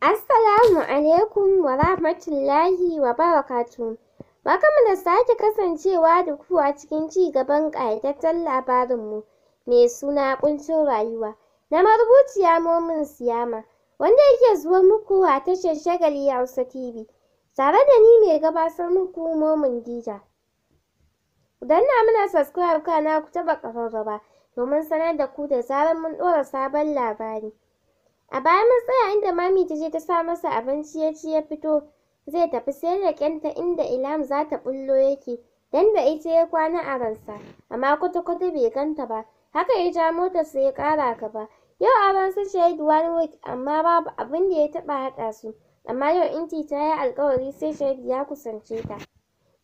Assalamu alaikum wa rahmatullahi wa barakatuhu. Barkanmu da sake kasancewa da ku a cikin ci gaban ƙayataccen labarinmu mai suna ƙuncin rayuwa na marubuciya Momin Siyama, wanda yake zuwa muku a tashar Shagali Hausa TV, tare da ni mai gabatar muku, Momin Dija. Ku danna mana subscribe, kana ku taɓa ƙararrawa domin sanar da ku da zarar mun ɗora sabon labari. A baya mun tsaya inda Mami ta je ta sa masa abinci ya ci, ya fito zai tafi, sai leƙenta inda Ilham za ta ɓullo yake, dan da ita ya kwana a ransa, amma kwata-kwata bai ganta ba. Haka ya ja motarsa ya ƙara gaba. Yau auren su Shahid one week, amma babu abin da ya taɓa haɗa su. Amma yau Inti ta yi alƙawari sai Shahid ya kusance ta.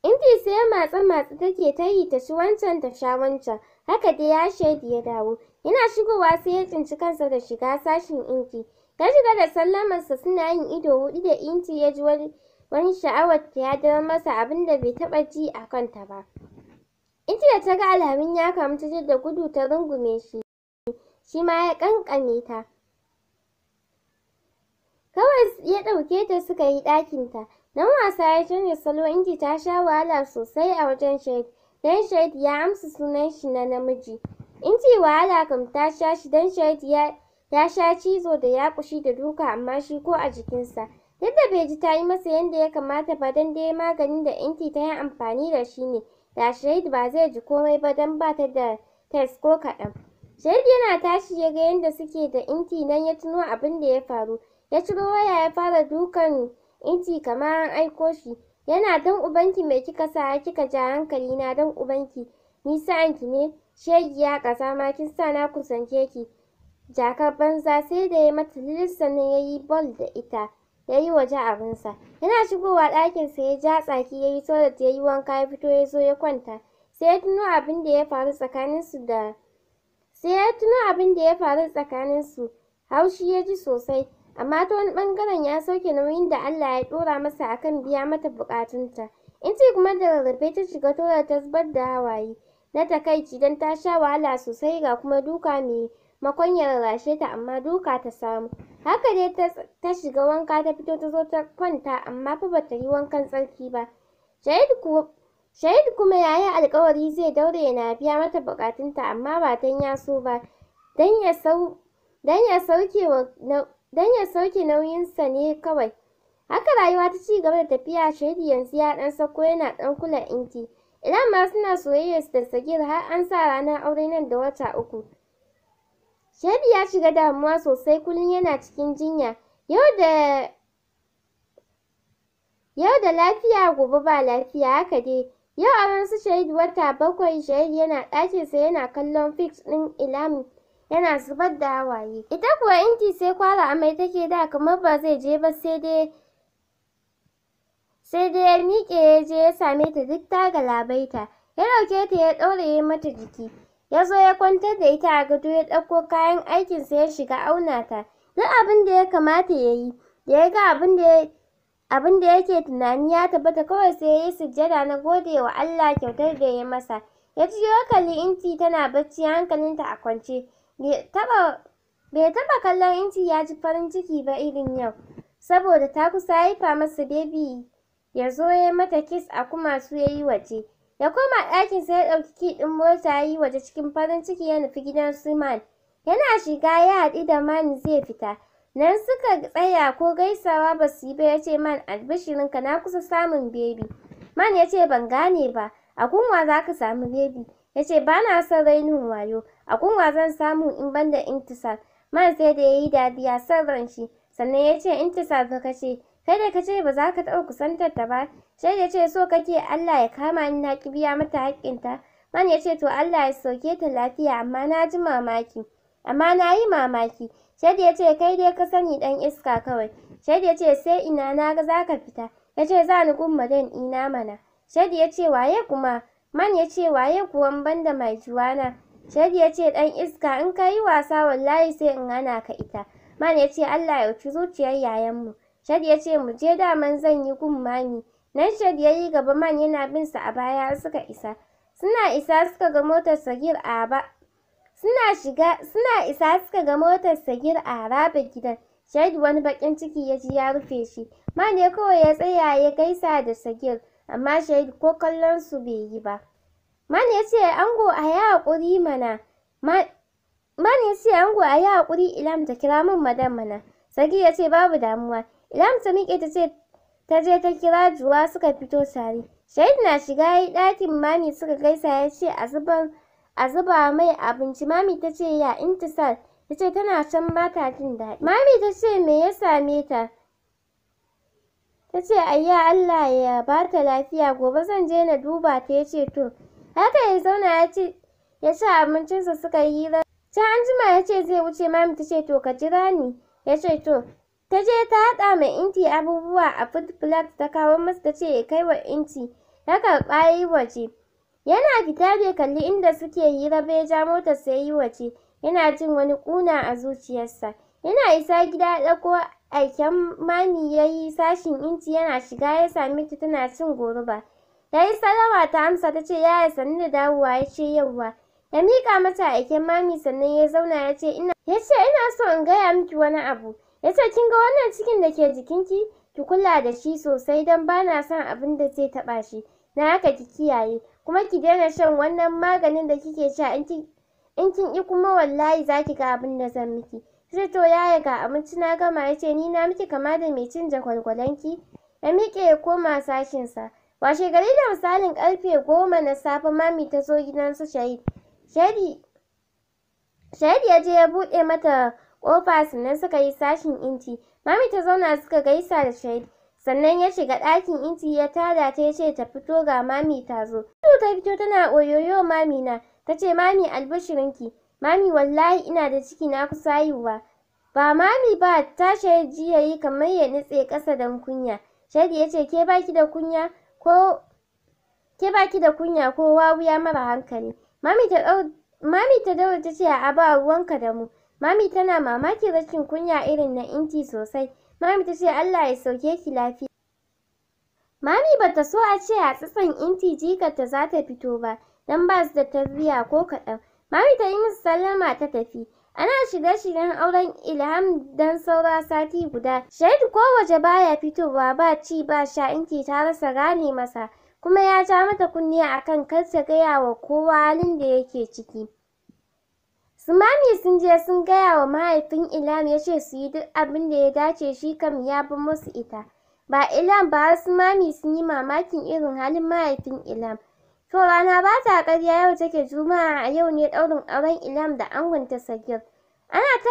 Inti sai matse-matse take ta yi, ta ci wancan, ta sha wancan. Haka dai ya Shahid ya dawo. Yana shigowa sai ya tsinci kansa da shiga sashin Inti. Ya shiga da sallamarsa, suna yin ido huɗu da Inti, ya ji wani sha'awar ta ya dawo masa, abin da bai taɓa ji a kanta ba. Inti da ta ga alamun ya kamu, ta je da gudu ta rungume shi. Shi ma ya ƙanƙame ta. Kawai ya ɗauke ta suka yi ɗakinta. Nan wasa ya canza salo. Inti ta sha wahala sosai a wajen Shahid, don Shahid ya amsa sunan shi na namiji. Inti wahala kam ta sha shi, don Shahid ya sha cizo da yakushi da duka, amma shi ko a jikinsa. Duk da bai ji ta yi masa yadda ya kamata ba, don dai maganin da Inti ta yi amfani da shi ne, da Shahid ba zai ji komai ba, don ba ta da taste ko kaɗan. Shahid yana tashi ya ga yadda suke da Inti, nan ya tuno abin da ya faru. Ya ciro waya ya fara dukan Inti kamar an aiko shi. Yana, "Don ubanki, me kika sa kika ja hankali na? Don ubanki, ni sa'anki ne? Shegiya, ƙazama, kin sa na kusance ki, jakar banza." Sai da ya mata lilis sannan ya yi bol da ita, ya yi waje abinsa. Yana shigowa ɗakinsa ya ja tsaki, ya yi toilet, ya yi wanka, ya fito, ya zo ya kwanta. Sai ya tuno abin da ya faru tsakaninsu. Haushi ya ji sosai, amma ta wani ɓangaren ya sauke nauyin da Allah ya ɗora masa akan biya mata buƙatunta. Inti kuma da rarrafe ta shiga toilet ta zubar da hawaye na takaici, don ta sha wahala sosai, ga kuma duka. Maimakon ya rarrashe ta, amma duka ta samu. Haka dai ta shiga wanka, ta fito, ta zo ta kwanta, amma fa bata yi wankan tsarki ba. Shahid kuma ya yi alƙawari zai daure yana biya mata buƙatunta, amma ba don ya so ba, don ya sauke nauyinsa ne kawai. Haka rayuwa ta ci gaba da tafiya. Shahid yanzu ya ɗan sauko, yana ɗan kula Inti. Ilham ma suna soyayyarsu da Sagir, har an sa ranar aure nan da wata 3. Shahid ya shiga damuwa sosai, kullum yana cikin jinya. Yau da lafiya, gobe ba lafiya, haka dai. Yau auren su Shahid wata 7. Shahid yana ɗakinsa yana kallon pics ɗin Ilham yana zubar da hawaye. Ita kuwa Inti sai kwara amai take, da kamar ba zai je ba, sai dai ya miƙe ya je ya same ta, duk ta galabaita. Ya ɗauke ta ya ɗauraye mata jiki. Ya zo ya kwantar da ita a gado, ya ɗauko kayan aikinsa ya shiga auna ta. Duk abin da ya kamata ya yi. Da ya ga abin da yake tunani ya tabbata, kawai sai ya yi sujjada na gode wa Allah kyautar da ya masa. Ya juyo ya kalli Inti tana bacci, hankalinta a kwance. Bai taɓa kallon Inti ya ji farin ciki ba irin yau, saboda ta kusa haifa masa baby. Ya zo ya mata kiss a kumatu, ya yi waje. Ya koma ɗakinsa, ya ɗauki key ɗin mota, ya yi waje cikin farin ciki, ya nufi gidan su Man. Yana shiga ya haɗu da Man zai fita. Nan suka tsaya, ko gaisawa ba su yi ba. Ya ce, "Man, albishirinka, na kusa samun baby." Man ya ce, "Ban gane ba, a gun wa za ka samu baby?" Ya ce, "Ba na son rainin wayo, a gun wa zan samu in banda Intisar?" Man sai da ya yi dariya son ran shi, sannan ya ce, "Intisar fa kace, kai da kace ba za ka taɓa kusantar ta ba." Sai ya ce, "So kake Allah ya kama ni na ƙi biya mata haƙƙinta?" Man ya ce, "To, Allah ya sauke ta lafiya, amma na ji mamaki. Amma na yi mamaki." Shahid ya ce, "Kai dai ka sani, ɗan iska kawai." Shahid ya ce, "Sai ina na ga za ka fita?" Ya ce, "Za ni gun madam ɗina mana." Shahid ya ce, "Waye kuma?" Man ya ce, "Waye kuwa banda mai juwana?" Shahid ya ce, "Ɗan iska, in ka yi wasa wallahi sai in hana ka ita." Man ya ce, "Allah ya huci zuciyar yayanmu." Shahid ya ce, "Mu je, daman zan yi gun mami." Nan Shahid ya yi gaba, Man yana bin sa a baya har suka isa. Suna isa suka ga motar Sagir a ba Suna shiga, suna isa suka ga motar Sagir a harabar gidan. Shahid wani baƙin ciki ya ji ya rufe shi. Man ne kawai ya tsaya ya gaisa da Sagir, amma Shahid ko kallon su bai yi ba. Man ya ce ango a yi haƙuri mana. Man ya ce ango a yi haƙuri, Ilham ta kira min madam mana. Sagir ya ce babu damuwa. Ilham ta miƙe ta ce ta je ta kira Juwa, suka fito tare. Shahid na shiga yayi ɗakin Mami suka gaisa, ya ce a zuba mai abinci. Mami ta ce ya Intisar? Ta ce tana can ba ta jin daɗi. Mami ta ce me ya same ta? Ta ce ayya Allah ya ba ta lafiya, gobe zan je na duba ta. Ya ce to. Haka ya zauna ya ci abincinsa, suka yi hira. Can anjima ya ce zai wuce. Mami ta ce to ka jira ni. Ya ce to. Ta je ta haɗa ma Inti abubuwa a food plate, ta kawo masa, ta ce ya kai wa Inti. Ya karɓa ya yi waje. Yana fita bai kalli inda suke hira ba, ya ja motarsa ya yi waje. Yana jin wani ƙuna a zuciyarsa. Yana isa gida ya ɗauko aiken Mami ya yi sashin Inti. Yana shiga ya same ta tana cin goruba. Ya yi sallama ta amsa, ta ce yaya sannu da dawowa. Ya ce yauwa. Ya miƙa mata aiken Mami, sannan ya zauna, ya ce ina so in gaya miki wani abu. Ya ce kin ga wannan cikin da ke jikinki, ki kula da shi sosai don bana son abin da zai taɓa shi. Na haka ki kiyaye, kuma ki daina shan wannan maganin da kike sha. In kin ƙi kuma wallahi za ki ga abin da zan miki. Ta ce to yaya, ga abinci na gama. Ya ce ni na miki kama da mai cin jagwalgwalonki? Ya miƙe ya koma sashinsa. Washe gari da misalin ƙarfe 10 na safe Mami ta zo gidan su Shahid. Shahid ya je ya buɗe mata ƙofa, sannan suka yi sashin Inti. Mami ta zauna suka gaisa da Shahid. Sannan ya shiga ɗakin Inti ya tada ta, ya ce ta fito, ga Mami ta zo. Ta fito tana oyoyo mami na. Ta ce mami albishirinki. Mami, wallahi ina da ciki, na kusa haihuwa. Ba mami ba ta Shahid ji yayi kamar ya nutse ƙasa don kunya. Shahid ya ce ke baki da kunya ko wawuya mara hankali. Mami ta daure ta ce a'a, ba ruwanka da mu. Mami tana mamakin rashin kunya irin na Inti sosai. Mami ta ce Allah ya sauke ki lafiya. Mami bata so a ce a tsatson Inti jikarta za ta fito ba, don ba su da tarbiyya ko kaɗan. Mami ta yi musu sallama ta tafi. Ana shirye-shiryen auren Ilham dan saura sati guda. Shahid ko waje baya fitowa, ba ci ba sha, Inti ta rasa gane masa. Kuma ya ja mata kunne akan kar ta gaya wa kowa halin da yake ciki. Su Mami sun je sun gaya wa mahaifin Ilham, ya ce su yi duk abin da ya dace, shi kam ya bar musu ita. Ba Ilham ba, har su Mami sun yi mamakin irin halin mahaifin Ilham. To, rana ba ta ƙarya, yau take Juma'a, a yau ne ɗaurin auren Ilham da angonta Sagir. Ana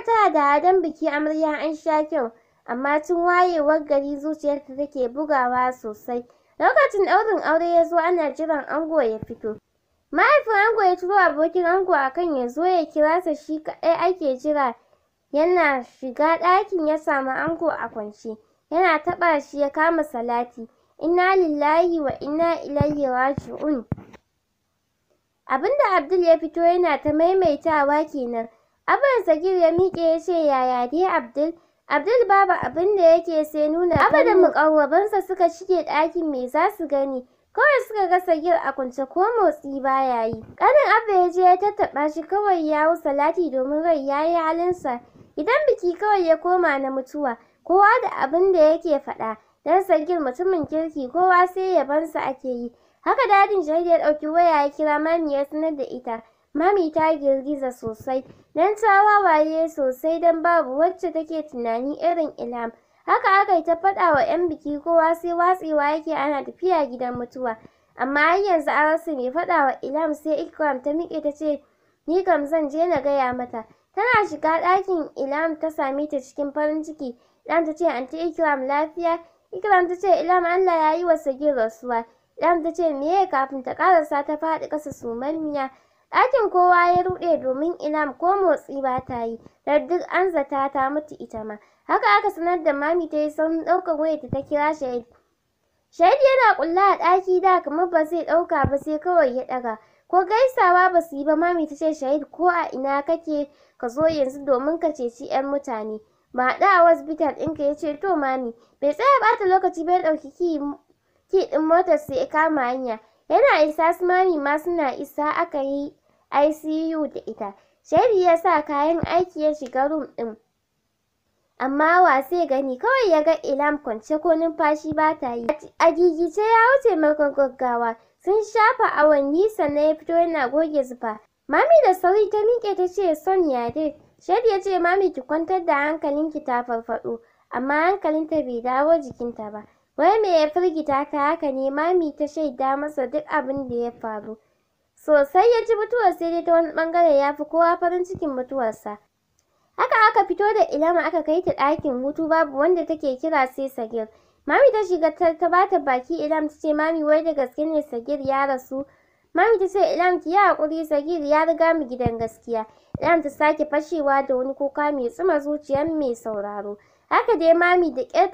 ta hada-hadan biki, amarya an sha kyau, amma tun wayewar gari zuciyarta take bugawa sosai. Lokacin ɗaurin aure ya zo, ana jiran ango ya fito. Mahaifin ango ya turo abokin ango akan ya zo ya kira sa, shi kaɗai ake jira. Yana shiga ɗakin ya samu ango a kwance. Yana taɓa shi ya kama salati. Inna lillahi wa inna ilaihi raji'un. Abinda Abdul ya fito yana ta maimaitawa kenan. Abban Sagir ya miƙe ya ce yaya dai Abdul? Abdul babu abin da yake sai nuna. Abba da muƙarrabansa suka shige ɗakin, me za su gani? Kawai suka ga Sagir a kwance, ko motsi baya yi. Ƙanin Abba ya je ya tattaɓa shi, kawai ya hau salati domin rai ya yi halinsa. Gidan biki kawai ya koma na mutuwa. Kowa da abin da yake faɗa. Dan Sagir mutumin kirki, kowa sai yabonsa ake yi. Haka dadin Shahid ya ɗauki waya ya kira Mami ya sanar da ita. Mami ta girgiza sosai, don ta wawaye sosai, don babu wacce take tunani irin Ilham. Haka aka yi ta faɗa wa 'yan biki, kowa sai watsewa yake ana tafiya gidan mutuwa. Amma har yanzu an rasa mai faɗa wa Ilham, sai Ikram ta miƙe ta ce ni kam zan je na gaya mata. Tana shiga ɗakin Ilham ta same ta cikin farin ciki. Ilham ta ce Anty Ikram, lafiya? Ikram ta ce Ilham, Allah ya yi wa Sagir rasuwa. Ilham ta ce meye? Kafin ta ƙarasa ta faɗi ƙasa sumammiya. Ɗakin kowa ya ruɗe domin Ilham ko motsi ba ta yi, don duk an zata ta mutu ita ma. Haka aka sanar da Mami, ta yi saurin ɗaukar wayarta ta kira Shahid. Shahid yana ƙulle a ɗaki, da kamar ba zai ɗauka ba, sai kawai ya ɗaga. Ko gaisawa ba su yi ba, Mami ta ce Shahid, ko a ina kake ka zo yanzu domin ka ceci 'yar mutane. Mu haɗu a hospital ɗinka. Ya ce to Mami. Bai tsaya ɓata lokaci ba, ya ɗauki key ɗin motar sai ya kama hanya. Yana isa su Mami ma suna isa, aka yi ICU da ita. Shaidu ya sa kayan aiki ya shiga room ɗin. Amma wa zai gani, kawai ya ga Ilham kwance ko numfashi ba ta yi. A gigice ya hau taimakon gaggawa. Sun shafa awanni sannan ya fito yana goge zufa. Mami da sauri ta miƙe ta ce, "Son ya dai?" Shaidu ya ce, "Mami, ki kwantar da hankalinki, ta farfaɗo." Amma hankalinta bai dawo jikinta ba. Wai me ya firgita ta haka ne? Mami ta shaida masa duk abin da ya faru. Sosai ya ji mutuwar, sai dai ta wani ɓangare ya fi kowa farin cikin mutuwarsa. Haka aka fito da Ilham aka kai ta ɗakin hutu, babu wanda take kira sai Sagir. Mami ta shiga ta bata baki. Ilham ta ce, "Mami, wai da gaske ne Sagir ya rasu?" Mami ta ce, "Ilham, ki yi haƙuri, Sagir ya riga mu gidan gaskiya." Ilham ta sake fashewa da wani kuka mai tsuma zuciyar mai sauraro. Haka dai Mami da ƙyar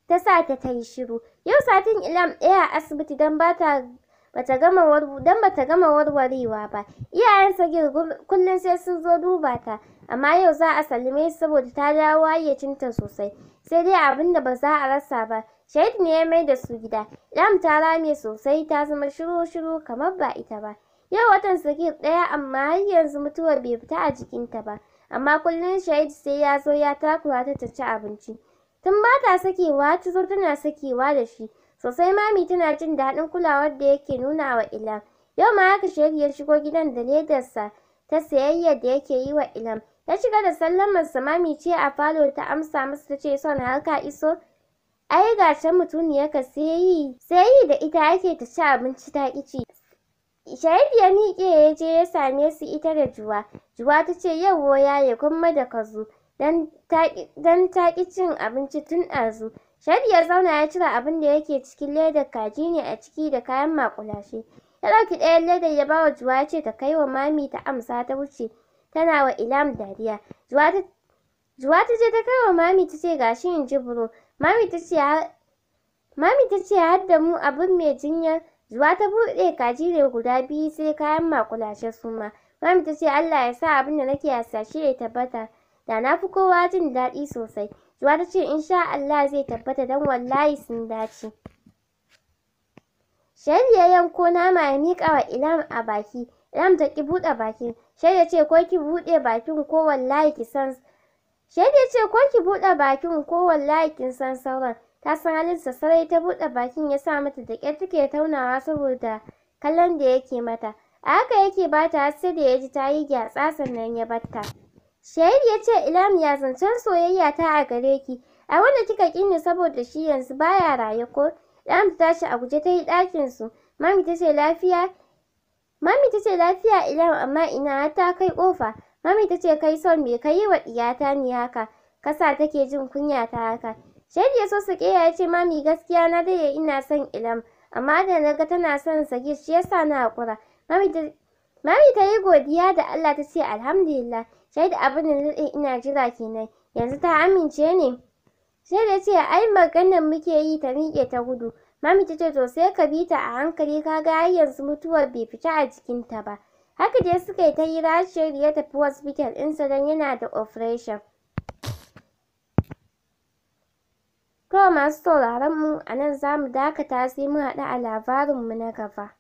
ta sa ta yi shiru. Yau satin Ilham ɗaya a asibiti don bata gama warwarewa ba. Iyayen Sagir kullum sai sun zo duba ta, amma yau za a sallame su saboda ta dawo hayyacinta sosai. Sai dai abin da ba za a rasa ba, Shahid ne ya mai da su gida. Ilham ta rame sosai, ta zama shiru-shiru kamar ba ita ba. Yau watan Sagir ɗaya, amma har yanzu mutuwar bai fita a jikinta ba. Amma kullum Shahid sai ya zo ya takura ta ta ci abinci. Tun ba ta sakewa ta zo tana sakewa da shi. Sosai Mami tana jin daɗin kulawar da yake nuna wa Ilham. Yau ma haka Shahid ya shigo gidan da ledarsa ta sayayyar da yake yi wa Ilham. Ya shiga da sallamarsa. Mami ce a falo ta amsa masa, ta ce, "Son, har ka iso? Ai ga can mutuniyarka sai yi da ita ake ta ci abinci ta ƙi ci." Shahid ya miƙe ya je ya same su ita da Juwa. Juwa ta ce, "Yauwa yaya, gwamma da ka zo, dan ta ƙi cin abinci tun ɗazu." Shahid ya zauna ya cire abin da yake cikin ledar. Kaji ne a ciki da kayan maƙulashe. Ya ɗauki ɗayan ledar ya bawa Juwa, ya ce ta kai wa Mami. Ta amsa ta wuce tana wa Ilham dariya. Juwa ta je ta kai wa Mami, ta ce, "Gashi in ji bro." Mami ta ce, "Har da mu abin mai jinyar?" Juwa ta buɗe, kaji ne guda biyu sai kayan maƙulashe su ma. Mami ta ce, "Allah ya sa abin da nake hasashe ya tabbata. Da na fi kowa jin daɗi sosai." Juwa ta ce, "Insha Allah zai tabbata, don wallahi sun dace." Shahid ya yanko nama ya miƙa wa Ilham a baki. Ilham ta ƙi buɗe bakin. Shahid ya ce, "Ko ki buɗe bakin ko wallahi ki san." Shahid ya ce, "Ko ki buɗe bakin ko wallahi kin san sauran." Ta san halinsa sarai, ta buɗe bakin ya sa mata. Da ƙyar take taunawa saboda kallon da yake mata. A haka yake bata har sai da ya ji ta yi gyatsa sannan ya batta. Shahid ya ce, "Ilham, ya zancen soyayya ta a gare ki? A wanda kika ƙi ni saboda shi yanzu baya raye ko?" Ilham ta tashi a guje ta yi ɗakin su. Mami ta ce, "Lafiya?" Mami ta ce, "Lafiya, Ilham?" Amma ina, har ta kai ƙofa. Mami ta ce, "Kai son, me ka yi wa ɗiyata ne haka? Kasa take jin kunya ta haka?" Shahid ya sosa ƙeya ya ce, "Mami, gaskiya na daɗe ina son Ilham, amma da na ga tana son Sagir shi yasa na haƙura." Mami ta yi godiya da Allah, ta ce, "Alhamdulillah. Shahid, abin da na daɗe ina jira kenan. Yanzu ta amince ne?" Shahid ya ce, "Ai maganar muke yi ta miƙe ta gudu." Mami ta ce, "To sai ka bi ta a hankali, ka ga har yanzu mutuwar bai fita a jikinta ba." Haka dai suka yi ta hira har Shahid ya tafi hospital ɗinsa don yana da operation. To, masu sauraron mu, a nan za mu dakata, sai mun haɗu a labarinmu na gaba.